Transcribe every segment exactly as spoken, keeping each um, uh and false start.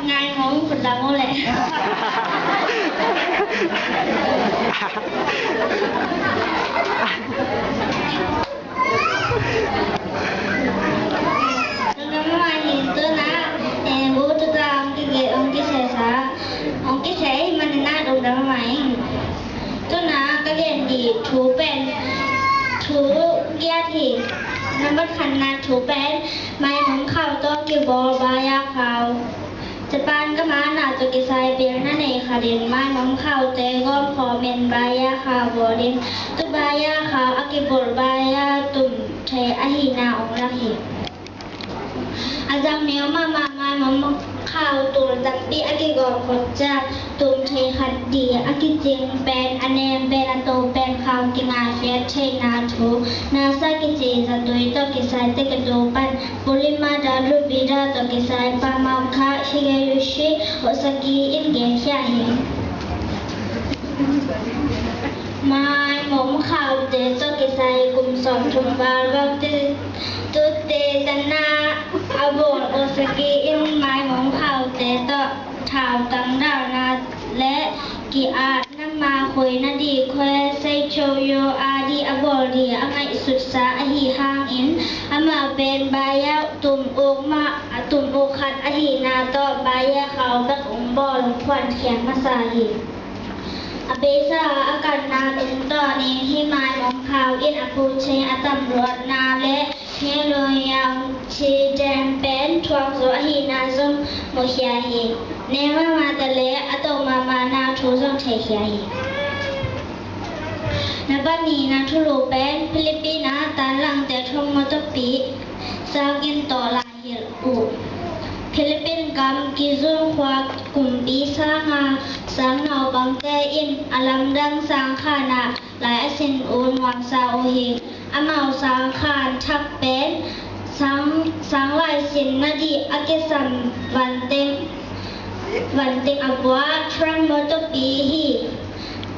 Ngai ngong kut lam o le. Lungdam mahmah ing. Tuna, eh, bu tuta ong kige, ong kisesa, ong kise, manina lungdam mahmah ing. Tuna ka gen ding thu pen thu giat hi. Nambat khatna thu pen maimom khau tawh kibawl baya khau. Japan gam ah na tawh kisai pilna nei khat in maimom khaute gawm khawm in baya khau bawl in, tu baya khau a kibawl baya tum thei ahihna ong lak hi. A zang neu mahmah maimom khau tul tampi a kigawm khop ciang tum thei khat ding a kicing pen, a nem pen, a to pen khau kingaikhia theihna thu NASA kici zatui tawh kisai Takedo pan Bulimada Lubida tawh kisai Pamau kha Higeyushi Osaki in genkhia hi. Maimom khaute tawh kisai kum sawmthum val bang te, tute tanna a bawl Osaki in maimom khaute tawh thautang dalna le ki-atna makhuina ding khual seicho yo a ding a bawl ding a ngaihsutsa ahi hangin amah pen baya tum uk mah, tum uk khat ahihna tawh baya khau bek ong bawl ong phuankhia masa hi. A beisa a kanna tungtawnin hih maimom khau in a puchei a tamluatna le Nehnoyang Chideng pen thuak zo ahihna zong mukhia hi. Neu mahmah ta le a to mahmahna thu zong theikhia hi. Nambat nihna thulu pen Philippines ah tanlangte thuak mawtapi sang in tawh lai hilh uh. Philippines gam kizun khua kumpi sanga sang naupangte in a lamdang sang khanah lai a sin uh nuamsa uh hi. Amau sang khan thak pen sang, sang lai sin nading a kisam vanteng, vanteng a buak Frank mawtapi hi.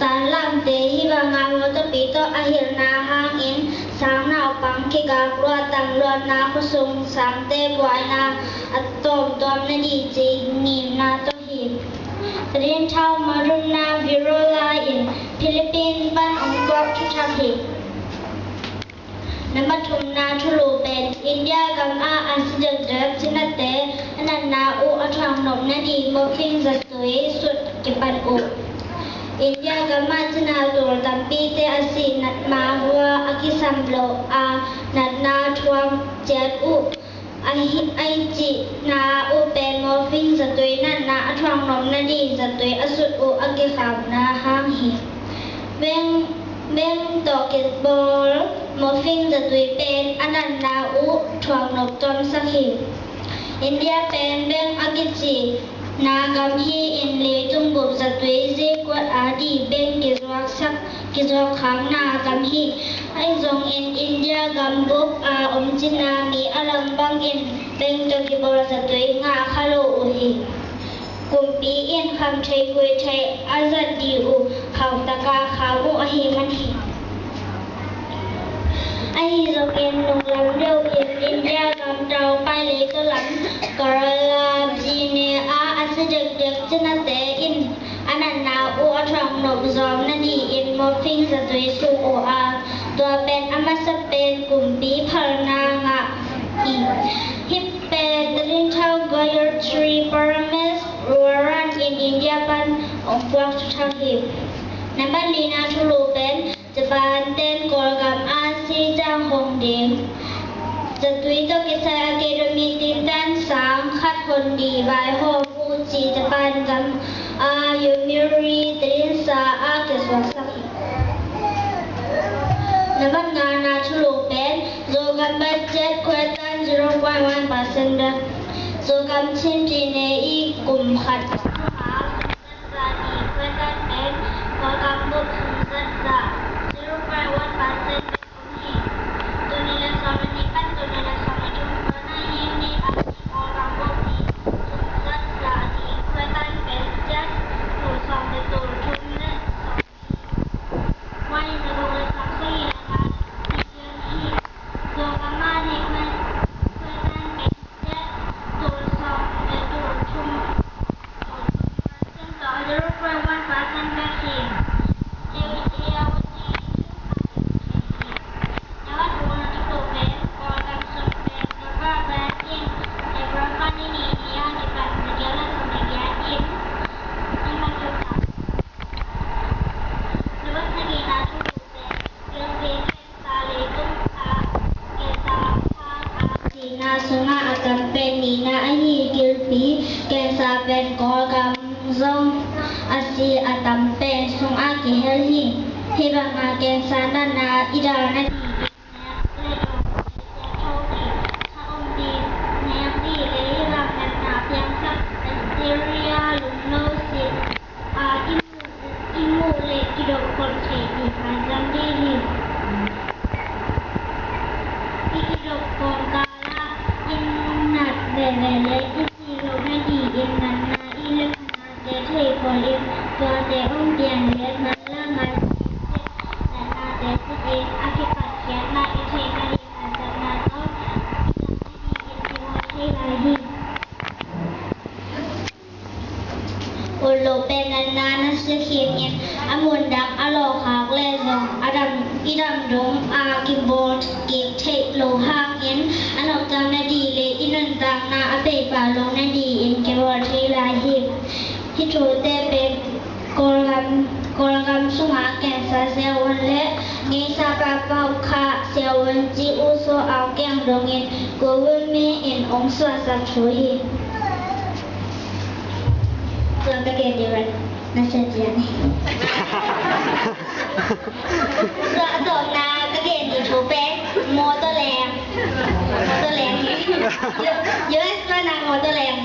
Tanlamte hih banga mawtapi tawh a hilhna hangin sang naupang kigak luat tam luatna khuasung sangte buaina a tawmtuam nading ci ngimna tawh hi. Rinthau Madonna Virola in Philippines pan ong puak thuthak hi. Nambat thumna thulu pen India gam ah a si dekdek cinate a natna uh a thuak nop nading morphine zatui sut kipan uh. India gam ah cina tul tampite a si natna hua a kisam lo a natna thuak ciat uh. Ahi, ahi cihna uh pen morphine zatui natna a thuak nop nading zatui a sut uh a kikhamna hang hi. Beng, beng tawh kibawl morphine zatui pen a natna uh thuak nop tuamsak hi. India pen beng a kici na gam hi-in leitung bup zatui zikuat a ding beng kizuaksak, kizuak khakna gam hi. Ahi zongin India gam bup a om cina mi a lam bangin beng tawh kibawl zatui ngah kha lo uh hi. Kumpi in kham thei khui thei a zat ding uh khauh taka kham uh ahih man hi. Ahi zongin nunglam deuhin India gam tawh pai leitaw lam Kerala, Chennai ah a si dekdek cinate in a natna uh a thuak nop zawm nadingin morphine zatui suk uh a, tua pen a masa pen kumpi phalna ngah hi. Hih pen The Rinthau Gayatri Paramis Luaran in India pan ong puak thuthak hi. Nambat lina thulu pen Japan ten Kawlgam ah si ciang hong ding zatui tawh kisai academic tintan sang khat hon ding vaihawm uh ci Japan gam a Yomiuri tadinsa ah kisuaksak hi. Nambat ngana thulu pen Zogam budget khuatan zero point one percent bek. Zogam Chin Pyine i kum khat a sumsat zah ding khuatan pen Kawlgam bup sumsat zah zero point one percent bek om hi. Tuni le sawmni pan tuni le sawmni thum khuana hi ni a Kawlgam bup i sumsat zah ding khuatan pen ciat tul sawm le tul thum le sawm Mani na guk le sawm sagih le nga million hi. Zogam ah ni khuan, khuan tan pen ciat tul sawm le tul thum Cancer pen Kawlgam zong a si a tam pen sungah kihel hi. Hih banga cancer natna i dal nadingin nek le dawng, siangtho ding, tha om ding, nek ding le hih bang natna piangsak bacteria lungno sin a i mu, i mu le kidop khol thei ding a zang ding hi. I kidop khol kal ah i nat veve le i si loh nadingin natna i lephanate thei khol in, tuate hong pian le manlang a natnate sit in a kipathiatna i theih nading haksatna tawh i zang nadingin kibawl thei lai hi. Ut loh pen natna na si khin in a mun dang a lawhkhak leh zong a dam, i dam dong a kibawl kik theih loh hangin a noptam nading le i nuntakna a peipah loh nadingin kibawl thei lai hi. Hih thute pen Kawlgam, Kawlgam sungah cancer siavuan le ngeisa pahpah kha siavuan ci U Saw Aung kiang dongin kua vun mi in hong suahsak thu hi. Tua ka gen ding pen na sia cian hi. Tua a tawpna ka gen ding thu pen mawtaw leng. Mawtaw leng hi. U S pan a mawtaw leng.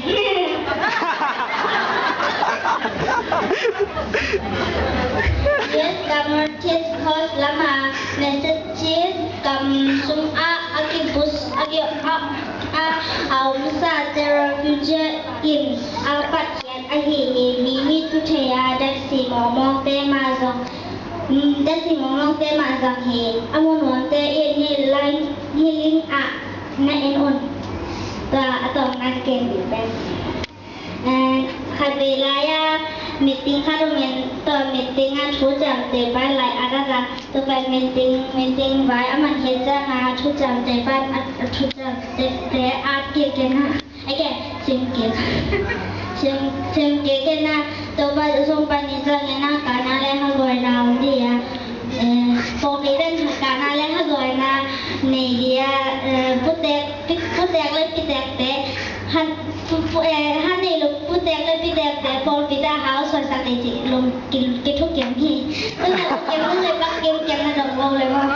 U S gam Northeast Coast lama Massachusetts gam sungah a kibus a ki a a a omsa terror future in a patkhiat ahi hi. Mi mit thu thei a datsi mawngmawngte mah zong, mm, datsi mawngmawngte mah zong hi. A mu nuamte in hih line, hih link ah na en un. Tua a tawpna ka gen ding pen, eh, khatvei lai-a meeting khat om in, tua meeting ah thu ciamteh pai lai at a, tua pen meeting, meeting vai a man khit ciangin thu ciamteh pai, a, a thu ciamteh at kik in a, a ke, sim kik, sim, sim kik in a, tua pen sung pan ni ciangin a, kana le ha guai na om ding a, eh, pawlpi ten kana le ha guai na nei ding a, eh, putek, pi-, putek le pitekte, han, pu-, pu-, eh, han nei lo putek le pitekte pawlpi te a hau suaisak ding cih lom ki, kithukim hi. Tua leh kiang le bang kiang kiang na dong lo le bang.